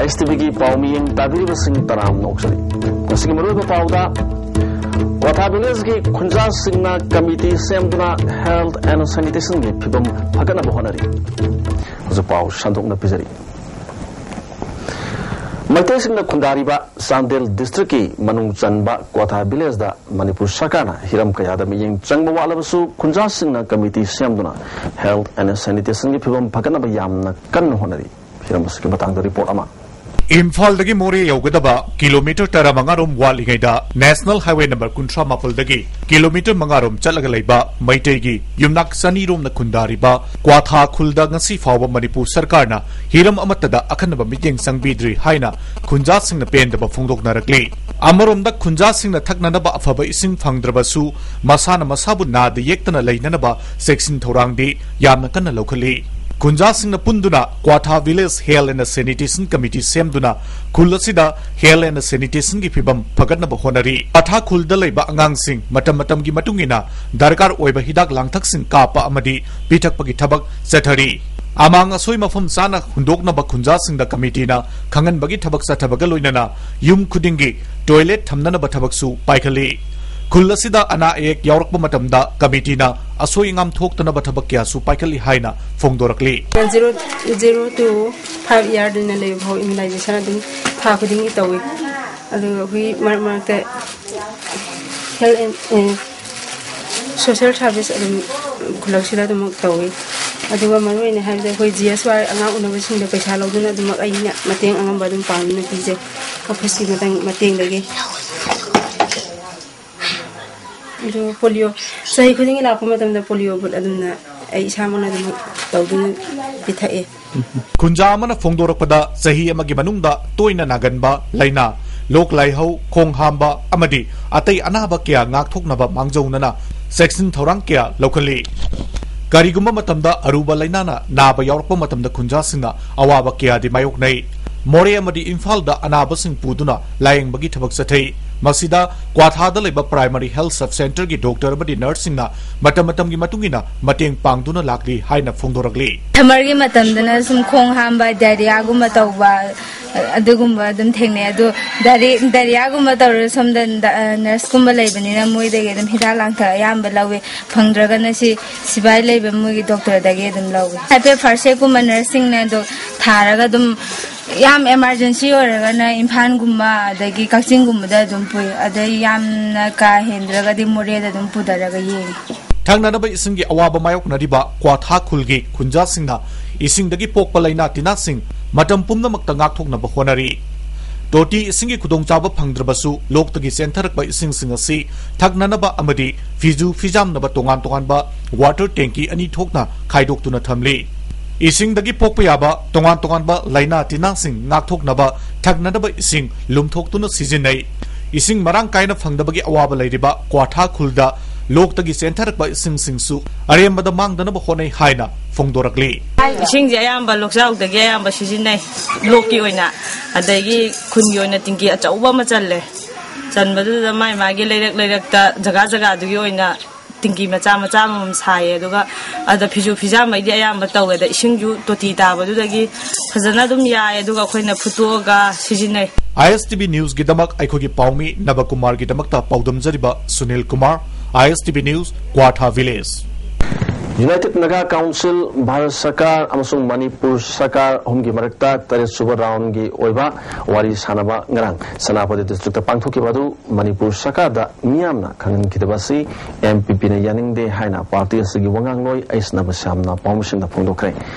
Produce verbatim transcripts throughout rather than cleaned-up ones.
ꯑꯦꯁ T ꯚꯤꯒꯤ ꯄꯥꯎ ꯃꯤꯌꯦꯡ ꯇꯥꯕꯤꯔꯤꯕꯁꯤꯡ ꯇꯔꯥꯝꯅ ꯑꯣꯛꯆꯔꯤ꯫ ꯉꯁꯤꯒꯤ ꯃꯔꯨꯑꯣꯏꯕ ꯄꯥꯎꯗ, ꯀ꯭ꯋꯥꯊꯥ ꯚꯤꯂꯦꯖꯀꯤ ꯈꯨꯟꯖꯥꯁꯤꯡꯅ ꯀꯃꯤꯇꯤ ꯁꯦꯝꯗꯨꯅ health and sanitation ꯒꯤ ꯐꯤꯕꯝ ꯐꯒꯠꯅꯕ ꯍꯣꯠꯅꯔꯤ꯫ ꯍꯧꯖꯤꯛ ꯄꯥꯎ ꯁꯟꯗꯣꯛꯅ ꯄꯤꯖꯔꯤ꯫ ꯃꯩꯇꯩꯁꯤꯡꯅ ꯈꯨꯟꯗꯥꯔꯤꯕ ꯆꯥꯟꯗꯦꯜ ꯗꯤꯁꯇ꯭ꯔꯤꯛꯀꯤ ꯃꯅꯨꯡ ꯆꯟꯕ ꯀ꯭ꯋꯥꯊꯥ ꯚꯤꯂꯦꯖꯗ ꯃꯅꯤꯄꯨꯔ ꯁꯔꯀꯥꯔꯅ ꯍꯤꯔꯝ ꯀꯌꯥꯗ ꯃꯤꯠꯌꯦꯡ ꯆꯪꯕ ꯋꯥꯠꯂꯕꯁꯨ, ꯈꯨꯟꯖꯥꯁꯤꯡꯅ ꯀꯃꯤꯇꯤ ꯁꯦꯝꯗꯨꯅ health and sanitation ꯒꯤ ꯐꯤꯕꯝ ꯐꯒꯠꯅꯕ ꯌꯥꯝꯅ ꯀꯟꯅ ꯍꯣꯠꯅꯔꯤ꯫ ꯍꯤꯔꯝ ꯑꯁꯤꯒꯤ ꯃꯇꯥꯡꯗ ꯔꯤꯄꯣꯔꯠ ꯑꯃ꯫ ꯏꯝꯐꯥꯜꯗꯒꯤ ꯃꯣꯔꯦ ꯌꯧꯒꯗꯕ ꯀꯤꯂꯣꯃꯤꯇꯔ ꯇꯔꯥꯃꯉꯥ ꯔꯣꯝ ꯋꯥꯠꯂꯤꯉꯩꯗ National Highway number ꯀꯨꯟꯊ꯭ꯔꯥ ꯃꯥꯄꯜꯗꯒꯤ ꯀꯤꯂꯣꯃꯤꯇꯔ ꯃꯉꯥ ꯔꯣꯝ ꯆꯠꯂꯒ ꯂꯩꯕ ꯃꯩꯇꯩꯒꯤ ꯌꯨꯝꯅꯥꯛ ꯆꯅꯤ ꯔꯣꯝꯅ ꯈꯨꯟꯗꯥꯔꯤꯕ ꯀ꯭ꯋꯥꯊꯥ ꯈꯨꯜꯗ ꯉꯁꯤ ꯐꯥꯎꯕ ꯃꯅꯤꯄꯨꯔ ꯁꯔꯀꯥꯔꯅ ꯍꯤꯔꯝ ꯑꯃꯠꯇꯗ ꯑꯈꯟꯅꯕ ꯃꯤꯠꯌꯦꯡ ꯆꯪꯕꯤꯗ꯭ꯔꯤ ꯍꯥꯏꯅ ꯈꯨꯟꯖꯥꯁꯤꯡꯅ ꯄꯦꯟꯗꯕ ꯐꯣꯡꯗꯣꯛꯅꯔꯛꯂꯤ꯫ ꯑꯃꯔꯣꯝꯗ ꯈꯨꯟꯖꯥꯁꯤꯡꯅ ꯊꯛꯅꯅꯕ ꯑꯐꯕ ꯏꯁꯤꯡ ꯐꯪꯗ꯭ꯔꯕꯁꯨ, ꯃꯁꯥꯅ ꯃꯁꯥꯕꯨ ꯅꯥꯗ ꯌꯦꯛꯇꯅ ꯂꯩꯅꯅꯕ ꯆꯦꯛꯁꯤꯟ ꯊꯧꯔꯥꯡꯗꯤ ꯌꯥꯝꯅ ꯀꯟꯅ ꯂꯧꯈꯠꯂꯤ꯫ ꯈꯨꯟꯖꯥꯁꯤꯡꯅ ꯄꯨꯟꯗꯨꯅ ꯀ꯭ꯋꯥꯊꯥ Village Health and Sanitation Committee ꯁꯦꯝꯗꯨꯅ ꯈꯨꯜ ꯑꯁꯤꯗ health and sanitation ꯒꯤ ꯐꯤꯕꯝ ꯐꯒꯠꯅꯕ ꯍꯣꯠꯅꯔꯤ꯫ ꯀ꯭ꯋꯥꯊꯥ ꯈꯨꯜꯗ ꯂꯩꯕ ꯑꯉꯥꯡꯁꯤꯡ ꯃꯇꯝ ꯃꯇꯝꯒꯤ ꯃꯇꯨꯡ ꯏꯟꯅ ꯗꯔꯀꯥꯔ ꯑꯣꯏꯕ ꯍꯤꯗꯥꯛ ꯂꯥꯡꯊꯛꯁꯤꯡ ꯀꯥꯞꯄ ꯑꯃꯗꯤ ꯄꯤꯊꯛꯄꯒꯤ ꯊꯕꯛ ꯆꯠꯊꯔꯤ꯫ ꯑꯃꯥꯡ ꯑꯁꯣꯏ ꯃꯐꯝ ꯆꯥꯅ ꯍꯨꯟꯗꯣꯛꯅꯕ ꯈꯨꯟꯖꯥꯁꯤꯡꯗ ꯀꯃꯤꯇꯤꯅ ꯈꯪꯍꯟꯕꯒꯤ ꯊꯕꯛ ꯆꯠꯊꯕꯒ ꯂꯣꯏꯅꯅ ꯌꯨꯝ ꯈꯨꯗꯤꯡꯒꯤ toilet ꯊꯝꯅꯅꯕ ꯊꯕꯛꯁꯨ ꯄꯥꯏꯈꯠꯂꯤ꯫ ꯈꯨꯜ ꯑꯁꯤꯗ ꯑꯅꯥ ꯑꯌꯦꯛ ꯌꯥꯎꯔꯛꯄ ꯃꯇꯝꯗ ꯀꯃꯤꯇꯤꯅ ꯑꯁꯣꯏ ꯑꯉꯥꯝ ꯊꯣꯛꯇꯅꯕ ꯊꯕꯛ ꯀꯌꯥꯁꯨ ꯄꯥꯏꯈꯠꯂꯤ ꯍꯥꯏꯅ ꯐꯣꯡꯗꯣꯔꯛꯂꯤ꯫ Zero, zero to five year ꯗꯨꯅ ꯂꯩꯕ ꯐꯥꯎ immunization ꯑꯗꯨꯝ ꯊꯥ ꯈꯨꯗꯤꯡꯒꯤ ꯇꯧꯏ꯫ ꯑꯗꯨꯒ ꯑꯩꯈꯣꯏ ꯃꯔꯛ ꯃꯔꯛꯇ health and, A, social service ꯑꯗꯨꯝ ꯈꯨꯜꯂꯛꯁꯤꯗ ꯑꯗꯨꯃꯛ ꯇꯧꯏ꯫ ꯑꯗꯨꯒ ꯃꯔꯨꯑꯣꯏꯅ ꯍꯥꯏꯔꯕꯗ ꯑꯩꯈꯣꯏ G S Y ꯑꯉꯥꯡ ꯎꯅꯕꯁꯤꯡꯗ ꯄꯩꯁꯥ ꯂꯧꯗꯨꯅ ꯑꯗꯨꯃꯛ ꯑꯩꯅ ꯃꯇꯦꯡ ꯑꯉꯝꯕ ꯑꯗꯨꯝ ꯄꯥꯡꯗꯨꯅ ꯄꯤꯖꯩ꯫ ꯑꯣꯐꯤꯁꯀꯤ ꯃꯇꯦꯡ, ꯃꯇꯦꯡꯗꯒꯤ꯫ ꯑꯗꯨ ꯄꯣꯂꯤꯑꯣ ꯆꯍꯤ ꯈꯨꯗꯤꯡꯒꯤ ꯂꯥꯛꯄ ꯃꯇꯝꯗ ꯄꯣꯂꯤꯑꯣ ꯕꯨꯠ ꯑꯗꯨꯝꯅ ꯑꯩ ꯏꯁꯥꯃꯛꯅ ꯑꯗꯨꯝ ꯇꯧꯗꯨꯅ ꯄꯤꯊꯛꯑꯦ꯫ ꯈꯨꯟꯖꯥ ꯑꯃꯅ ꯐꯣꯡꯗꯣꯔꯛꯄꯗ, ꯆꯍꯤ ꯑꯃꯒꯤ ꯃꯅꯨꯡꯗ ꯇꯣꯏꯅ ꯅꯥꯒꯟꯕ ꯂꯥꯏꯅꯥ, ꯂꯣꯛ ꯂꯥꯏꯍꯧ, ꯈꯣꯡ ꯍꯥꯝꯕ ꯑꯃꯗꯤ ꯑꯇꯩ ꯑꯅꯥꯕ ꯀꯌꯥ ꯉꯥꯛꯊꯣꯛꯅꯕ ꯃꯥꯡꯖꯧꯅꯅ ꯆꯦꯛꯁꯤꯟ ꯊꯧꯔꯥꯡ ꯀꯌꯥ ꯂꯧꯈꯠꯂꯤ꯫ ꯀꯔꯤꯒꯨꯝꯕ ꯃꯇꯝꯗ ꯑꯔꯨꯕ ꯂꯥꯏꯅꯥꯅ ꯅꯥꯕ ꯌꯥꯎꯔꯛꯄ ꯃꯇꯝꯗ ꯈꯨꯟꯖꯥꯁꯤꯡꯅ ꯑꯋꯥꯕ ꯀꯌꯥꯗꯤ ꯃꯥꯌꯣꯛꯅꯩ꯫ ꯃꯣꯔꯦ ꯑꯃꯗꯤ ꯏꯝꯐꯥꯜꯗ ꯑꯅꯥꯕꯁꯤꯡ ꯄꯨꯗꯨꯅ ꯂꯥꯌꯦꯡꯕꯒꯤ ꯊꯕꯛ ꯆꯠꯊꯩ꯫ ꯃꯁꯤꯗ ꯀ꯭ꯋꯥꯊꯥꯗ ꯂꯩꯕ primary health sub centre ꯒꯤ doctor ꯑꯃꯗꯤ nurse ꯁꯤꯡꯅ ꯃꯇꯝ ꯃꯇꯝꯒꯤ ꯃꯇꯨꯡ ꯏꯟꯅ ꯃꯇꯦꯡ ꯄꯥꯡꯗꯨꯅ ꯂꯥꯛꯂꯤ ꯍꯥꯏꯅ ꯐꯣꯡꯗꯣꯔꯛꯂꯤ꯫ Summer ꯒꯤ ꯃꯇꯝꯗꯅ ꯁꯨꯝ ꯈꯣꯡ ꯍꯥꯝꯕ, diarrhea ꯒꯨꯝꯕ ꯇꯧꯕ, ꯑꯗꯨꯒꯨꯝꯕ ꯑꯗꯨꯝ ꯊꯦꯡꯅꯩ꯫ ꯑꯗꯣ ꯗꯥꯏꯔꯤ-, ꯗꯥꯏꯔꯤꯌꯥꯒꯨꯝꯕ ꯇꯧꯔꯁꯨ ꯁꯣꯝꯗ ꯅ-, ꯅꯔꯁꯀꯨꯝꯕ ꯂꯩꯕꯅꯤꯅ ꯃꯣꯏꯗꯒꯤ ꯑꯗꯨꯝ ꯍꯤꯗꯥꯛ ꯂꯥꯡꯊꯛ ꯑꯌꯥꯝꯕ ꯂꯧꯋꯤ꯫ ꯐꯪꯗ꯭ꯔꯒꯅ ꯁꯤ ꯁꯤꯕꯥꯏ ꯂꯩꯕ ꯃꯣꯏꯒꯤ ꯗꯣꯛꯇꯔꯗꯒꯤ ꯑꯗꯨꯝ ꯂꯧꯋꯤ꯫ ꯍꯥꯏꯐꯦꯠ ꯐꯥꯔꯁ ꯑꯦꯗꯀꯨꯝꯕ ꯅꯔꯁꯁꯤꯡꯅ ꯑꯗꯨꯝ ꯊꯥꯔꯒ ꯑꯗꯨꯝ ꯌꯥꯝ ꯏꯃꯥꯔꯖꯦꯟꯁꯤ ꯑꯣꯏꯔꯒꯅ ꯏꯝꯐꯥꯜꯒꯨꯝꯕ ꯑꯗꯒꯤ ꯀꯛꯆꯤꯡꯒꯨꯝꯕꯗ ꯑꯗꯨꯝ ꯄꯨꯏ꯫ ꯑꯗꯩ ꯌꯥꯝꯅ ꯀꯥ ꯍꯦꯟꯗ꯭ꯔꯒꯗꯤ ꯃꯣꯔꯦꯗ ꯑꯗꯨꯝ ꯄꯨꯊꯔꯒ ꯌꯦꯡꯉꯤ꯫ ꯊꯛꯅꯅꯕ ꯏꯁꯤꯡꯒꯤ ꯑꯋꯥꯕ ꯃꯥꯌꯣꯛꯅꯔꯤꯕ ꯀ꯭ꯋꯥꯊꯥ ꯈꯨꯜꯒꯤ ꯈꯨꯟꯖꯥꯁꯤꯡꯅ ꯏꯁꯤꯡꯗꯒꯤ ꯄꯣꯛꯄ ꯂꯥꯏꯅꯥ ꯇꯤꯟꯅꯥꯁꯤꯡ ꯃꯇꯝ ꯄꯨꯝꯅꯃꯛꯇ ꯉꯥꯛꯊꯣꯛꯅꯕ ꯍꯣꯠꯅꯔꯤ꯫ ꯇꯣꯇꯤ ꯏꯁꯤꯡꯒꯤ ꯈꯨꯗꯣꯡꯆꯥꯕ ꯐꯪꯗ꯭ꯔꯕꯁꯨ, ꯂꯣꯛꯇꯒꯤ ꯆꯦꯟꯊꯔꯛꯄ ꯏꯁꯤꯡꯁꯤꯡ ꯑꯁꯤ ꯊꯛꯅꯅꯕ ꯑꯃꯗꯤ ꯐꯤꯖꯨ ꯐꯤꯖꯥꯝꯅꯕ ꯇꯣꯉꯥꯟ ꯇꯣꯉꯥꯟꯕ ꯋꯥꯇꯔ ꯇꯦꯡꯀꯤ ꯑꯅꯤ ꯊꯣꯛꯅ ꯈꯥꯏꯗꯣꯛꯇꯨꯅ ꯊꯝꯂꯤ꯫ ꯏꯁꯤꯡꯗꯒꯤ ꯄꯣꯛꯄ ꯌꯥꯕ ꯇꯣꯉꯥꯟ ꯇꯣꯉꯥꯟꯕ ꯂꯥꯏꯅꯥ ꯇꯤꯟꯅꯥꯁꯤꯡ ꯉꯥꯛꯊꯣꯛꯅꯕ ꯊꯛꯅꯅꯕ ꯏꯁꯤꯡ ꯂꯨꯝꯊꯣꯛꯇꯨꯅ ꯁꯤꯖꯤꯟꯅꯩ꯫ ꯏꯁꯤꯡ ꯃꯔꯥꯡ ꯀꯥꯏꯅ ꯐꯪꯗꯕꯒꯤ ꯑꯋꯥꯕ ꯂꯩꯔꯤꯕ ꯀ꯭ꯋꯥꯊꯥ ꯈꯨꯜꯗ ꯂꯣꯛꯇꯒꯤ ꯆꯦꯟꯊꯔꯛꯄ ꯏꯁꯤꯡꯁꯤꯡꯁꯨ ꯑꯔꯦꯝꯕꯗ ꯃꯥꯡꯗꯅꯕ ꯍꯣꯠꯅꯩ ꯍꯥꯏꯅ ꯐꯣꯡꯗꯣꯔꯛꯂꯤ꯫ ꯏꯁꯤꯡꯁꯦ ꯑꯌꯥꯝꯕ ꯂꯣꯛꯆꯥꯎꯗꯒꯤ ꯑꯌꯥꯝꯕ ꯁꯤꯖꯤꯟꯅꯩ, ꯂꯣꯛꯀꯤ ꯑꯣꯏꯅ꯫ ꯑꯗꯒꯤ ꯈꯨꯟꯒꯤ ꯑꯣꯏꯅ ꯇꯤꯡꯀꯤ ꯑꯆꯧꯕ ꯑꯃ ꯆꯜꯂꯦ꯫ ꯆꯟꯕꯗꯨꯗ ꯃꯥꯏ ꯃꯥꯒꯤ ꯂꯩꯔꯛ ꯂꯩꯔꯛꯇ, ꯖꯒꯥ ꯖꯒꯥꯗꯨꯒꯤ ꯑꯣꯏꯅ ꯇꯤꯡꯀꯤ ꯃꯆꯥ ꯃꯆꯥ ꯑꯃꯃꯝ ꯁꯥꯏꯌꯦ꯫ ꯑꯗꯨꯒ ꯑꯗ ꯐꯤꯖꯨ ꯐꯤꯖꯥꯝꯕꯩꯗꯤ ꯑꯌꯥꯝꯕ ꯇꯧꯋꯦ꯫ ꯑꯗ ꯏꯁꯤꯡꯁꯨ ꯇꯣꯇꯤ ꯇꯥꯕꯗꯨꯗꯒꯤ ꯐꯖꯅ ꯑꯗꯨꯝ ꯌꯥꯏ, ꯑꯗꯨꯒ ꯑꯩꯈꯣꯏꯅ ꯐꯨꯠꯇꯣꯛꯑꯒ ꯁꯤꯖꯤꯟꯅꯩ꯫ ꯑꯥꯏ ꯑꯦꯁ ꯇꯤ ꯚꯤ ꯅ꯭ꯌꯨꯁꯀꯤꯗꯃꯛ ꯑꯩꯈꯣꯏꯒꯤ ꯄꯥꯎꯃꯤ ꯅꯕꯀꯨꯃꯥꯔꯒꯤꯗꯃꯛꯇ ꯄꯥꯎꯗꯝꯖꯔꯤꯕ Sunil Kumar, I S T V news, Kwatha village. United Naga council, Bharat ꯁꯔꯀꯥꯔ ꯑꯃꯁꯨꯡ ꯃꯅꯤꯄꯨꯔ ꯁꯔꯀꯥꯔ ꯑꯍꯨꯝꯒꯤ ꯃꯔꯛꯇ ꯇꯔꯦꯠ ꯁꯨꯕ ꯔꯥꯎꯟꯒꯤ ꯑꯣꯏꯕ ꯋꯥꯔꯤ ꯁꯥꯟꯅꯕ ꯉꯔꯥꯡ ꯁꯦꯅꯥꯄꯇꯤ ꯗꯤꯁꯇ꯭ꯔꯤꯛꯇ ꯄꯥꯡꯊꯣꯛꯈꯤꯕ ꯑꯗꯨ ꯃꯅꯤꯄꯨꯔ ꯁꯔꯀꯥꯔꯗ ꯃꯤꯌꯥꯝꯅ ꯈꯪꯍꯟꯈꯤꯗꯕ ꯑꯁꯤ ꯑꯦꯝ ꯄꯤ ꯄꯤꯅ ꯌꯥꯅꯤꯡꯗꯦ ꯍꯥꯏꯅ ꯄꯥꯔꯇꯤ ꯑꯁꯤꯒꯤ ꯋꯥꯉꯥꯡꯂꯣꯏ ꯑꯩꯁ ꯅꯕꯁ꯭ꯌꯥꯝꯅ ꯄꯥꯎꯃꯤꯁꯤꯡꯗ ꯐꯣꯡꯗꯣꯛꯈ꯭ꯔꯦ꯫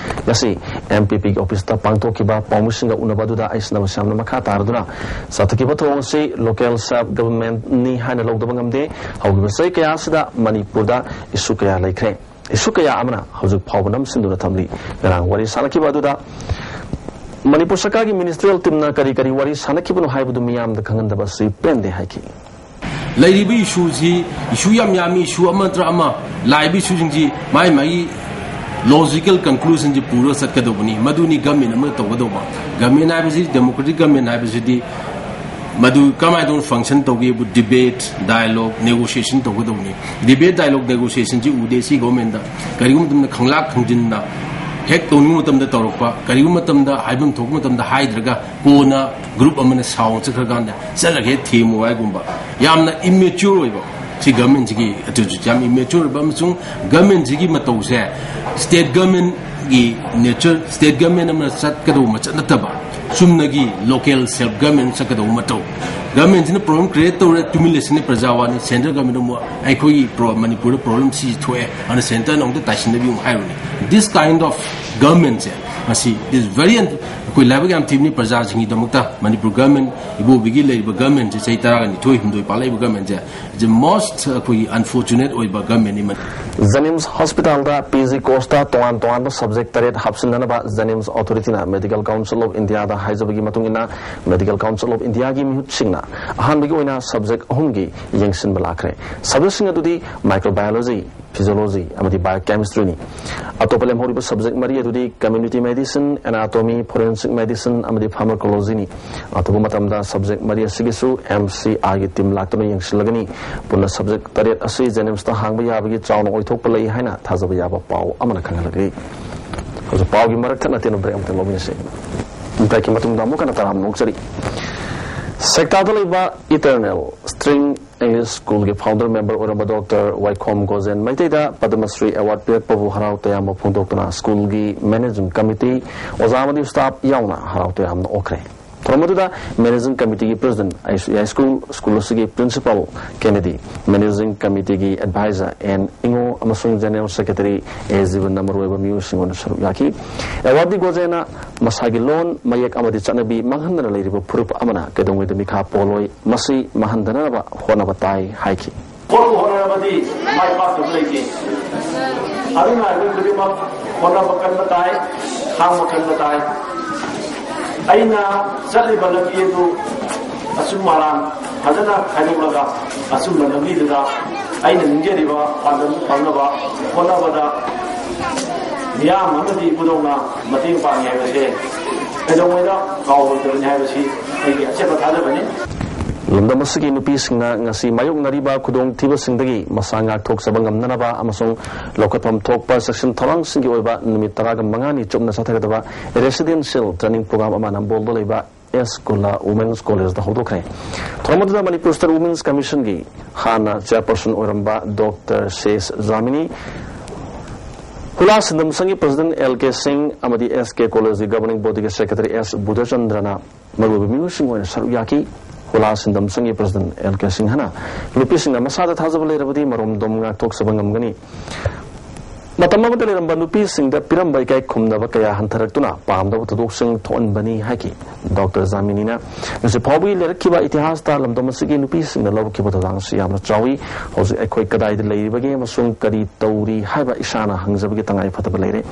ꯉꯁꯤ ꯑꯦꯝ ꯄꯤ ꯄꯤꯒꯤ ꯑꯣꯐꯤꯁꯇ ꯄꯥꯡꯊꯣꯛꯈꯤꯕ ꯄꯥꯎꯃꯤꯁꯤꯡꯒ ꯎꯅꯕ ꯑꯗꯨꯗ ꯑꯩꯁ ꯅꯕꯁ꯭ꯌꯥꯝꯅ ꯃꯈꯥ ꯇꯥꯔꯗꯨꯅ ꯆꯠꯊꯈꯤꯕ ꯊꯧꯑꯣꯡ ꯑꯁꯤ ꯂꯣꯀꯦꯜ ꯁꯦꯜꯐ ꯒꯚꯔꯟꯃꯦꯟꯠꯅꯤ ꯍꯥꯏꯅ ꯂꯧꯗꯕ ꯉꯝꯗꯦ꯫ ꯍꯧꯈꯤꯕ ꯆꯍꯤ ꯀꯌꯥ ꯑꯁꯤꯗ ꯃꯅꯤꯄꯨꯔꯗ ꯏꯁꯨ ꯀꯌꯥ ꯂꯩꯈ꯭ꯔꯦ꯫ ꯏꯁꯨ ꯀꯌꯥ ꯑꯃꯅ ꯍꯧꯖꯤꯛ ꯐꯥꯎꯕ ꯅꯝꯁꯤꯟꯗꯨꯅ ꯊꯝꯂꯤ꯫ ꯉꯔꯥꯡ ꯋꯥꯔꯤ ꯁꯥꯟꯅꯈꯤꯕ ꯑꯗꯨꯗ ꯃꯅꯤꯄꯨꯔ ꯁꯔꯀꯥꯔꯒꯤ ꯃꯤꯅꯤꯁꯇ꯭ꯔꯤꯌꯦꯜ ꯇꯤꯝꯅ ꯀꯔꯤ ꯀꯔꯤ ꯋꯥꯔꯤ ꯁꯥꯟꯅꯈꯤꯕꯅꯣ ꯍꯥꯏꯕꯗꯨ ꯃꯤꯌꯥꯝꯗ ꯈꯪꯍꯟꯗꯕ ꯑꯁꯤ ꯄꯦꯟꯗꯦ ꯍꯥꯏꯈꯤ꯫ ꯂꯩꯔꯤꯕ ꯏꯁꯨꯁꯤ, ꯏꯁꯨ ꯌꯥꯝ ꯌꯥꯝꯃꯤ, ꯏꯁꯨ ꯑꯃ ꯅꯠꯇ꯭ꯔ ꯑꯃ, ꯂꯥꯛꯏꯕ ꯏꯁꯨꯁꯤꯡꯁꯤ ꯃꯥꯏ ꯃꯥꯒꯤ ꯂꯣꯖꯤꯀꯦꯜ ꯀꯟꯀ꯭ꯂꯨꯖꯟꯁꯤ ꯄꯨꯔꯒ ꯆꯠꯀꯗꯧꯕꯅꯤ꯫ ꯃꯗꯨꯅꯤ ꯒꯃꯦꯟ ꯑꯃꯅ ꯇꯧꯒꯗꯧꯕ꯫ ꯒꯃꯦꯟ ꯍꯥꯏꯕꯁꯤ, ꯗꯦꯃꯣꯀ꯭ꯔꯦꯇꯤꯛ ꯒꯃꯦꯟ ꯍꯥꯏꯕꯁꯤꯗꯤ ꯃꯗꯨ ꯀꯃꯥꯏꯅ ꯇꯧꯅ ꯐꯪꯁꯟ ꯇꯧꯒꯦꯕꯨ, debate, dialogue, negotiation ꯇꯧꯒꯗꯧꯕꯅꯤ꯫ Debate, dialogue, ꯅꯦꯒꯣꯁꯤꯌꯦꯁꯟꯁꯤ ꯎꯗꯦ ꯁꯤ ꯒꯣꯔꯃꯦꯟꯗ꯫ ꯀꯔꯤꯒꯨꯝꯕ ꯃꯇꯝꯗ ꯈꯪꯂꯥꯛ ꯈꯪꯖꯤꯟꯅ ꯍꯦꯛ ꯇꯧꯅꯤꯡꯕ ꯃꯇꯝꯗ ꯇꯧꯔꯛꯄ, ꯀꯔꯤꯒꯨꯝꯕ ꯃꯇꯝꯗ ꯍꯥꯏꯐꯝ ꯊꯣꯛꯄ ꯃꯇꯝꯗ ꯍꯥꯏꯗ꯭ꯔꯒ ꯀꯣꯟꯅ ꯒ꯭ꯔꯨꯞ ꯑꯃꯅ ꯁꯥꯎꯟ ꯆꯠꯈ꯭ꯔꯀꯥꯟꯗ ꯆꯠꯂꯒ ꯍꯦꯛ ꯊꯦꯝꯃꯨ ꯍꯥꯏꯒꯨꯝꯕ, ꯌꯥꯝꯅ ꯏꯃꯦꯆ꯭ꯌꯣꯔ ꯑꯣꯏꯕ, ꯁꯤ ꯒꯃꯦꯟꯁꯤꯒꯤ ꯑꯦꯇꯤꯇ꯭ꯌꯨꯠ ꯌꯥꯝ ꯏꯃꯦꯆ꯭ꯌꯣꯔ ꯑꯣꯏꯕ, ꯑꯃꯁꯨꯡ ꯒꯃꯦꯟꯁꯤꯒꯤ ꯃꯇꯧꯁꯦ ꯁ꯭ꯇꯦꯠ ꯒꯃꯦꯟꯒꯤ ꯅꯦꯆꯔ, ꯁ꯭ꯇꯦꯠ ꯒꯃꯦꯟ ꯑꯃꯅ ꯆꯠꯀꯗꯧꯕ ꯃꯆꯠ ꯅꯠꯇꯕ, ꯆꯨꯝꯅꯒꯤ ꯂꯣꯀꯦꯜ ꯁꯦꯜꯐ ꯒꯃꯦꯟ ꯆꯠꯀꯗꯧꯕ ꯃꯇꯧ꯫ ꯒꯃꯦꯟꯁꯤꯅ ꯄ꯭ꯔꯣꯕ꯭ꯂꯦꯝ ꯀ꯭ꯔꯤꯌꯦꯠ ꯇꯧꯔꯦ, ꯇꯨꯃꯤꯟ ꯂꯩꯁꯤꯟꯅꯤ ꯄ꯭ꯔꯖꯥ ꯋꯥꯅꯤ, ꯁꯦꯟꯇ꯭ꯔꯦꯜ ꯒꯃꯦꯟ ꯑꯃꯨꯛ ꯑꯩꯈꯣꯏꯒꯤ ꯄ꯭ꯔꯣ-, ꯃꯅꯤꯄꯨꯔꯗ ꯄ꯭ꯔꯣꯕ꯭ꯂꯦꯝ ꯁꯤ ꯊꯣꯛꯑꯦ, ꯑꯗꯨꯅ ꯁꯦꯟꯇꯔꯅ ꯑꯃꯨꯛꯇ ꯇꯥꯏꯁꯤꯟꯅꯕꯤꯌꯨ ꯍꯥꯏꯔꯨꯅꯤ꯫ This kind of government ꯁꯦ, ꯃꯁꯤ is very un-, ꯑꯩꯈꯣꯏ ꯂꯥꯏꯕꯛ ꯌꯥꯝ ꯊꯤꯕꯅꯤ ꯄ꯭ꯔꯖꯥꯁꯤꯡꯒꯤꯗꯃꯛꯇ꯫ ꯃꯅꯤꯄꯨꯔ ꯒꯃꯦꯟ, ꯏꯕꯣꯕꯤꯒꯤ ꯂꯩꯔꯤꯕ ꯒꯃꯦꯟꯁꯦ, ꯆꯍꯤ ꯇꯔꯥꯒ ꯅꯤꯊꯣꯏ ꯍꯨꯝꯗꯣꯏ ꯄꯥꯜꯂꯛꯏꯕ ꯒꯃꯦꯟꯁꯦ, is the most ꯑꯩꯈꯣꯏꯒꯤ ꯑꯟꯐꯣꯔꯆꯨꯅꯦꯠ ꯑꯣꯏꯕ ꯒꯃꯦꯟꯅꯤ꯫ ꯖꯅꯤꯝꯁ ꯍꯣꯁꯄꯤꯇꯥꯜꯗ ꯄꯤ ꯖꯤ ꯀꯣꯔꯁꯇ ꯇꯣꯉꯥꯟ ꯇꯣꯉꯥꯟꯕ ꯁꯕꯖꯦꯛ ꯇꯔꯦꯠ ꯍꯥꯞꯆꯤꯟꯅꯅꯕ ꯖꯅꯤꯝꯁ ꯑꯣꯊꯣꯔꯤꯇꯤꯅ ꯃꯦꯗꯤꯀꯦꯜ ꯀꯥꯎꯟꯁꯤꯜ ꯑꯣꯐ ꯏꯟꯗꯤꯌꯥꯗ ꯍꯥꯏꯖꯕꯒꯤ ꯃꯇꯨꯡ ꯏꯟꯅ, ꯃꯦꯗꯤꯀꯦꯜ ꯀꯥꯎꯟꯁꯤꯜ ꯑꯣꯐ ꯏꯟꯗꯤꯌꯥꯒꯤ ꯃꯤꯍꯨꯠꯁꯤꯡꯅ ꯑꯍꯥꯟꯕꯒꯤ ꯑꯣꯏꯅ ꯁꯕꯖꯦꯛ ꯑꯍꯨꯝꯒꯤ ꯌꯦꯡꯁꯤꯟꯕ ꯂꯥꯛꯈ꯭ꯔꯦ꯫ ꯁꯕꯖꯦꯛꯁꯤꯡ ꯑꯗꯨꯗꯤ ꯃꯥꯏꯀ꯭ꯔꯣꯕꯥꯏꯑꯣꯂꯣꯖꯤ, ꯐꯤꯖꯤꯑꯣꯂꯣꯖꯤ ꯑꯃꯗꯤ ꯕꯥꯏꯑꯣꯀꯦꯃꯤꯁꯇ꯭ꯔꯤꯅꯤ꯫ ꯑꯇꯣꯞꯄ ꯂꯦꯝꯍꯧꯔꯤꯕ ꯁꯕꯖꯦꯛ ꯃꯔꯤ ꯑꯗꯨꯗꯤ community medicine, anatomy, forensic medicine ꯑꯃꯗꯤ ꯐꯥꯔꯃꯥꯀꯣꯂꯣꯖꯤꯅꯤ꯫ ꯑꯊꯨꯕ ꯃꯇꯝꯗ ꯁꯕꯖꯦꯛ ꯃꯔꯤ ꯑꯁꯤꯒꯤꯁꯨ ꯑꯦꯝ ꯁꯤ ꯑꯥꯏꯒꯤ ꯇꯤꯝ ꯂꯥꯛꯇꯨꯅ ꯌꯦꯡꯁꯤꯜꯂꯒꯅꯤ꯫ ꯄꯨꯟꯅ ꯁꯕꯖꯦꯛ ꯇꯔꯦꯠ ꯑꯁꯤ ꯖꯦꯅꯤꯝꯁꯇ ꯍꯥꯡꯕ ꯌꯥꯕꯒꯤ ꯆꯥꯎꯅ ꯑꯣꯏꯊꯣꯛꯄ ꯂꯩ ꯍꯥꯏꯅ ꯊꯥꯖꯕ ꯌꯥꯕ ꯄꯥꯎ ꯑꯃꯅ ꯈꯪꯍꯜꯂꯛꯂꯤ꯫ ꯍꯧꯖꯤꯛ ꯄꯥꯎꯒꯤ ꯃꯔꯛ ꯊꯠꯅ ꯑꯇꯦꯟꯕ ꯕ꯭ꯔꯦꯛ ꯑꯃꯇꯪ ꯂꯧꯃꯤꯟꯅꯁꯤ꯫ ꯕ꯭ꯔꯦꯛꯀꯤ ꯃꯇꯨꯡꯗ ꯑꯃꯨꯛ ꯍꯟꯅ ꯇꯔꯥꯝꯅ ꯑꯣꯛꯆꯔꯤ꯫ ꯁꯦꯛꯇꯥꯗ ꯂꯩꯕ ꯏꯇꯔꯅꯦꯜ ꯁ꯭ꯇ꯭ꯔꯤꯡ ꯏꯪꯂꯤꯁ ꯁ꯭ꯀꯨꯜꯒꯤ ꯐꯥꯎꯟꯗꯔ ꯃꯦꯝꯕꯔ ꯑꯣꯏꯔꯝꯕ ꯗꯣꯛꯇꯔ ꯋꯥꯏꯈꯣꯝ ꯒꯣꯖꯦꯟ ꯃꯩꯇꯩꯗ ꯄꯗꯃꯁ꯭ꯔꯤ ꯑꯦꯋꯥꯔꯗ ꯄꯤꯔꯛꯄꯕꯨ ꯍꯔꯥꯎ ꯇꯌꯥꯝꯕ ꯐꯣꯡꯗꯣꯛꯇꯨꯅ ꯁ꯭ꯀꯨꯜꯒꯤ ꯃꯦꯅꯦꯖꯤꯡ ꯀꯃꯤꯇꯤ, ꯑꯣꯖꯥ ꯑꯃꯗꯤ ꯁ꯭ꯇꯥꯐ ꯌꯥꯎꯅ ꯍꯔꯥꯎ ꯇꯌꯥꯝꯅ ꯑꯣꯛꯈ꯭ꯔꯦ꯫ ꯊꯧꯔꯝ ꯑꯗꯨꯗ ꯃꯦꯅꯦꯖꯤꯡ ꯀꯃꯤꯇꯤꯒꯤ ꯄ꯭ꯔꯦꯁꯤꯗꯦꯟꯠ ꯑꯥꯏꯁꯨꯌꯥꯏ ꯁ꯭ꯀꯨꯜ, ꯁ꯭ꯀꯨꯜ ꯑꯁꯤꯒꯤ ꯄ꯭ꯔꯤꯟꯁꯤꯄꯥꯜ ꯀꯦꯅꯦꯗꯤ, ꯃꯦꯅꯦꯖꯤꯡ ꯀꯃꯤꯇꯤꯒꯤ ꯑꯦꯗꯚꯥꯏꯖꯔ ꯑꯦꯟ ꯏꯉꯣ ꯑꯃꯁꯨꯡ ꯖꯦꯅꯔꯦꯜ ꯁꯦꯀ꯭ꯔꯦꯇꯔꯤ ꯑꯦ ꯖꯤꯕꯟꯅ ꯃꯔꯨꯑꯣꯏꯕ ꯃꯤꯑꯣꯏꯁꯤꯡ ꯑꯣꯏꯅ ꯁꯔꯨꯛ ꯌꯥꯈꯤ꯫ ꯑꯦꯋꯥꯔꯗꯤ ꯒꯣꯖꯦꯅ ꯃꯁꯥꯒꯤ ꯂꯣꯟ, ꯃꯌꯦꯛ ꯑꯃꯗꯤ ꯆꯠꯅꯕꯤ ꯃꯥꯡꯍꯟꯗꯅ ꯂꯩꯔꯤꯕ ꯐꯨꯔꯨꯞ ꯑꯃꯅ ꯀꯩꯗꯧꯉꯩꯗ ꯃꯤꯈꯥ ꯄꯣꯜꯂꯣꯏ, ꯃꯁꯤ ꯃꯥꯡꯍꯟꯗꯅꯕ ꯍꯣꯠꯅꯕ ꯇꯥꯏ ꯍꯥꯏꯈꯤ꯫ ꯍꯣꯠꯄꯨ ꯍꯣꯠꯅꯔꯕꯗꯤ ꯃꯥꯏ ꯄꯥꯛꯇꯕ ꯂꯩꯇꯦ꯫ ꯑꯗꯨꯅ ꯑꯩꯈꯣꯏ ꯈꯨꯗꯤꯡꯃꯛ ꯍꯣꯠꯅꯕ ꯀꯟꯕ ꯇꯥꯏ, ꯈꯥꯡꯕ ꯀꯟꯕ ꯇꯥꯏ꯫ ꯑꯩꯅ ꯆꯠꯂꯤꯕ ꯂꯝꯕꯤ ꯑꯗꯨ ꯑꯆꯨꯝ ꯑꯔꯥꯟ ꯐꯖꯅ ꯈꯥꯏꯗꯣꯛꯂꯒ ꯑꯆꯨꯝꯕ ꯂꯝꯕꯤꯗꯨꯗ ꯑꯩꯅ ꯅꯤꯡꯖꯔꯤꯕ ꯄꯥꯟꯗꯝꯗꯨ ꯐꯪꯅꯕ ꯍꯣꯠꯅꯕꯗ ꯃꯤꯌꯥꯝ ꯑꯃꯗꯤ ꯏꯕꯨꯙꯧꯅ ꯃꯇꯦꯡ ꯄꯥꯡꯉꯤ ꯍꯥꯏꯕꯁꯦ ꯀꯩꯗꯧꯉꯩꯗ ꯀꯥꯎꯔꯣꯏꯗꯕꯅꯤ ꯍꯥꯏꯕꯁꯤ ꯑꯩꯒꯤ ꯑꯆꯦꯠꯄ ꯊꯥꯖꯕꯅꯤ꯫ ꯂꯝꯗꯝ ꯑꯁꯤꯒꯤ ꯅꯨꯄꯤꯁꯤꯡꯅ ꯉꯁꯤ ꯃꯥꯌꯣꯛꯅꯔꯤꯕ ꯈꯨꯗꯣꯡꯊꯤꯕꯁꯤꯡꯗꯒꯤ ꯃꯁꯥ ꯉꯥꯛꯊꯣꯛꯆꯕ ꯉꯝꯅꯅꯕ ꯑꯃꯁꯨꯡ ꯂꯧꯈꯠꯐꯝ ꯊꯣꯛꯄ ꯆꯦꯛꯁꯤꯟ ꯊꯧꯔꯥꯡꯁꯤꯡꯒꯤ ꯑꯣꯏꯕ ꯅꯨꯃꯤꯠ ꯇꯔꯥꯒ ꯃꯉꯥꯅꯤ ꯆꯨꯞꯅ ꯆꯠꯊꯒꯗꯕ residential training program ꯑꯃ ꯅꯝꯕꯣꯜꯗ ꯂꯩꯕ ꯑꯦꯁ ꯀꯨꯂꯥ Women's College ꯗ ꯍꯧꯗꯣꯛꯈ꯭ꯔꯦ꯫ ꯊꯧꯔꯝ ꯑꯗꯨꯗ ꯃꯅꯤꯄꯨꯔ State Women's Commission ꯒꯤ ꯍꯥꯟꯅ chairperson ꯑꯣꯏꯔꯝꯕ ꯗꯣꯛꯇꯔ ꯁꯦꯁ ꯖꯥꯃꯤꯅꯤ, ꯍꯨꯂꯥ ꯁꯤꯟꯗꯝ ꯁꯪꯒꯤ president ꯑꯦꯜ ꯀꯦ ꯁꯤꯡ ꯑꯃꯗꯤ ꯑꯦꯁ ꯀꯦ College ꯀꯤ governing body ꯒꯤ secretary ꯑꯦꯁ ꯕꯨꯙꯆꯟꯗ꯭ꯔꯅ ꯃꯔꯨꯑꯣꯏꯕ ꯃꯤꯑꯣꯏꯁꯤꯡ ꯑꯣꯏꯅ ꯁꯔꯨꯛ ꯌꯥꯈꯤ꯫ ꯍꯨꯂꯥ ꯁꯤꯟꯗꯝ ꯁꯪꯒꯤ president ꯑꯦꯜ ꯀꯦ ꯁꯤꯡꯍꯅ ꯅꯨꯄꯤꯁꯤꯡꯅ ꯃꯁꯥꯗ ꯊꯥꯖꯕ ꯂꯩꯔꯕꯗꯤ ꯃꯔꯣꯝꯗꯣꯝ ꯉꯥꯛꯊꯣꯛꯆꯕ ꯉꯝꯒꯅꯤ꯫ ꯃꯇꯝ ꯑꯃꯗ ꯂꯩꯔꯝꯕ ꯅꯨꯄꯤꯁꯤꯡꯗ ꯄꯤꯔꯝꯕ ꯏꯀꯥꯏ ꯈꯨꯝꯅꯕ ꯀꯌꯥ ꯍꯟꯊꯔꯛꯇꯨꯅ ꯄꯥꯝꯗꯕ ꯊꯧꯗꯣꯛꯁꯤꯡ ꯊꯣꯛꯍꯟꯕꯅꯤ ꯍꯥꯏꯈꯤ꯫ ꯗꯣꯛꯇꯔ ꯖꯥꯃꯤꯅꯤꯅ ꯉꯁꯤ ꯐꯥꯎꯕꯒꯤ ꯂꯩꯔꯛꯈꯤꯕ ꯏꯇꯤꯍꯥꯁꯇ ꯂꯝꯗꯝ ꯑꯁꯤꯒꯤ ꯅꯨꯄꯤꯁꯤꯡꯅ ꯂꯧꯔꯛꯈꯤꯕ ꯊꯧꯗꯥꯡꯁꯤ ꯌꯥꯝꯅ ꯆꯥꯎꯏ꯫ ꯍꯧꯖꯤꯛ ꯑꯩꯈꯣꯏ ꯀꯗꯥꯏꯗ ꯂꯩꯔꯤꯕꯒꯦ ꯑꯃꯁꯨꯡ ꯀꯔꯤ ꯇꯧꯔꯤ ꯍꯥꯏꯕ ꯏꯁꯥꯅ ꯍꯪꯖꯕꯒꯤ ꯇꯉꯥꯏ ꯐꯗꯕ ꯂꯩꯔꯦ꯫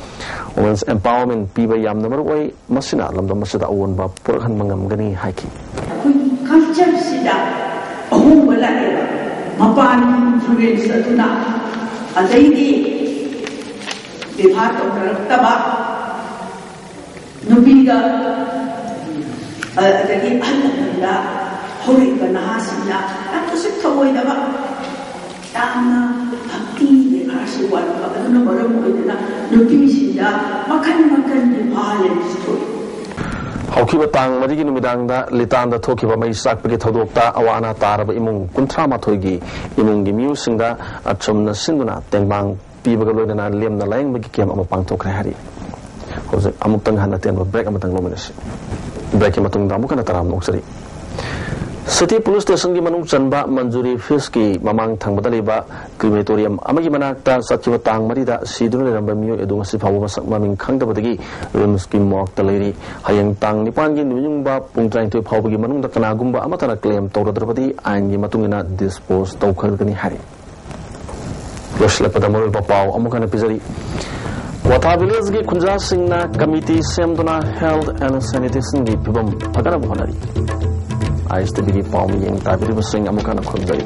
Women's empowerment ꯄꯤꯕ ꯌꯥꯝꯅ ꯃꯔꯨ ꯑꯣꯏ꯫ ꯃꯁꯤꯅ ꯂꯝꯗꯝ ꯑꯁꯤꯗ ꯑꯑꯣꯟꯕ ꯄꯨꯔꯛꯍꯟꯕ ꯉꯝꯒꯅꯤ ꯍꯥꯏꯈꯤ꯫ ꯑꯩꯈꯣꯏꯒꯤ culture ꯁꯤꯗ ꯑꯍꯣꯡꯕ ꯂꯥꯛꯑꯦꯕ꯫ ꯃꯄꯥꯟꯒꯤ influence ꯑꯗꯨꯅ, ꯑꯗꯩꯗꯤ ꯕꯦꯕꯥꯔ ꯇꯧꯅꯔꯛꯇꯕ, ꯅꯨꯄꯤꯗ, ꯑ, ꯑꯗꯒꯤ ꯑꯍꯜ ꯂꯃꯟꯗ ꯍꯧꯔꯛꯏꯕ ꯅꯍꯥꯁꯤꯡꯅ ꯌꯥꯝ ꯎꯁꯤꯠ ꯊꯑꯣꯏꯗꯕ, ꯌꯥꯝꯅ ꯚꯛꯇꯤ ꯕꯦꯕꯥꯔꯁꯤ ꯋꯥꯠꯄ ꯑꯗꯨꯅ ꯃꯔꯝ ꯑꯣꯏꯗꯨꯅ ꯅꯨꯄꯤꯁꯤꯡꯗ ꯃꯈꯜ ꯃꯈꯜꯒꯤ violence ꯊꯣꯛꯏ꯫ ꯍꯧꯈꯤꯕ ꯇꯥꯡ ꯃꯔꯤꯒꯤ ꯅꯨꯃꯤꯗꯥꯡꯗ ꯂꯤꯇꯥꯟꯗ ꯊꯣꯛꯈꯤꯕ ꯃꯩ ꯆꯥꯛꯄꯒꯤ ꯊꯧꯗꯣꯛꯇ ꯑꯋꯥ ꯑꯅꯥ ꯇꯥꯔꯕ ꯏꯃꯨꯡ ꯀꯨꯟꯊ꯭ꯔꯥ ꯃꯥꯊꯣꯏꯒꯤ ꯏꯃꯨꯡꯒꯤ ꯃꯤꯑꯣꯏꯁꯤꯡꯗ ꯑꯆꯨꯝꯅ ꯁꯤꯟꯗꯨꯅ ꯇꯦꯡꯕꯥꯡ ꯄꯤꯕꯒ ꯂꯣꯏꯅꯅ ꯂꯦꯝꯅ ꯂꯥꯌꯦꯡꯕꯒꯤ ꯀꯦꯝ ꯑꯃ ꯄꯥꯡꯊꯣꯛꯈ꯭ꯔꯦ ꯍꯥꯏꯔꯤ꯫ ꯍꯧꯖꯤꯛ ꯑꯃꯨꯛꯇꯪ ꯍꯟꯅ ꯇꯦꯟꯕ break ꯑꯃꯇꯪ ꯂꯧꯃꯤꯟꯅꯁꯤ꯫ Break ꯀꯤ ꯃꯇꯨꯡꯗ ꯑꯃꯨꯛ ꯍꯟꯅ ꯇꯔꯥꯝꯅ ꯑꯣꯛꯆꯔꯤ꯫ City Police Station ꯒꯤ ꯃꯅꯨꯡ ꯆꯟꯕ ꯃꯟꯖꯨꯔꯤ Fish ꯀꯤ ꯃꯃꯥꯡ ꯊꯪꯕꯗ ꯂꯩꯕ crematorium ꯑꯃꯒꯤ ꯃꯅꯥꯛꯇ ꯆꯠꯈꯤꯕ ꯇꯥꯡ ꯃꯔꯤꯗ ꯁꯤꯗꯨꯅ ꯂꯩꯔꯝꯕ ꯃꯤꯑꯣꯏ ꯑꯗꯨ ꯉꯁꯤ ꯐꯥꯎꯕ ꯃꯁꯛ ꯃꯃꯤꯡ ꯈꯪꯗꯕꯗꯒꯤ RIMS ꯀꯤ morgue ꯇ ꯂꯩꯔꯤ꯫ ꯍꯌꯦꯡ ꯇꯥꯡ ꯅꯤꯄꯥꯟꯒꯤ ꯅꯨꯃꯤꯠ ꯌꯨꯡꯕ ꯄꯨꯡ ꯇꯔꯥꯅꯤꯊꯣꯏ ꯐꯥꯎꯕꯒꯤ ꯃꯅꯨꯡꯗ ꯀꯅꯥꯒꯨꯝꯕ ꯑꯃꯠꯇꯅ claim ꯇꯧꯔꯗ꯭ꯔꯕꯗꯤ ꯑꯥꯏꯟꯒꯤ ꯃꯇꯨꯡ ꯏꯟꯅ dispose ꯇꯧꯈ꯭ꯔꯒꯅꯤ ꯍꯥꯏꯔꯤ꯫ ꯂꯣꯏꯁꯤꯜꯂꯛꯄꯗ ꯃꯔꯨꯑꯣꯏꯕ ꯄꯥꯎ ꯑꯃꯨꯛ ꯍꯟꯅ ꯄꯤꯖꯔꯤ꯫ ꯀ꯭ꯋꯥꯊꯥ village ꯀꯤ ꯈꯨꯟꯖꯥꯁꯤꯡꯅ committee ꯁꯦꯝꯗꯨꯅ health and sanitation ꯒꯤ ꯐꯤꯕꯝ ꯐꯒꯠꯅꯕ ꯍꯣꯠꯅꯔꯤ꯫ ꯑꯥꯏ ꯑꯦꯁ ꯇꯤ ꯚꯤ ꯒꯤ ꯄꯥꯎ ꯃꯤꯠꯌꯦꯡ ꯇꯥꯕꯤꯔꯤꯕꯁꯤꯡ ꯑꯃꯨꯛ ꯍꯟꯅ ꯈꯨꯔꯨꯝꯖꯔꯤ꯫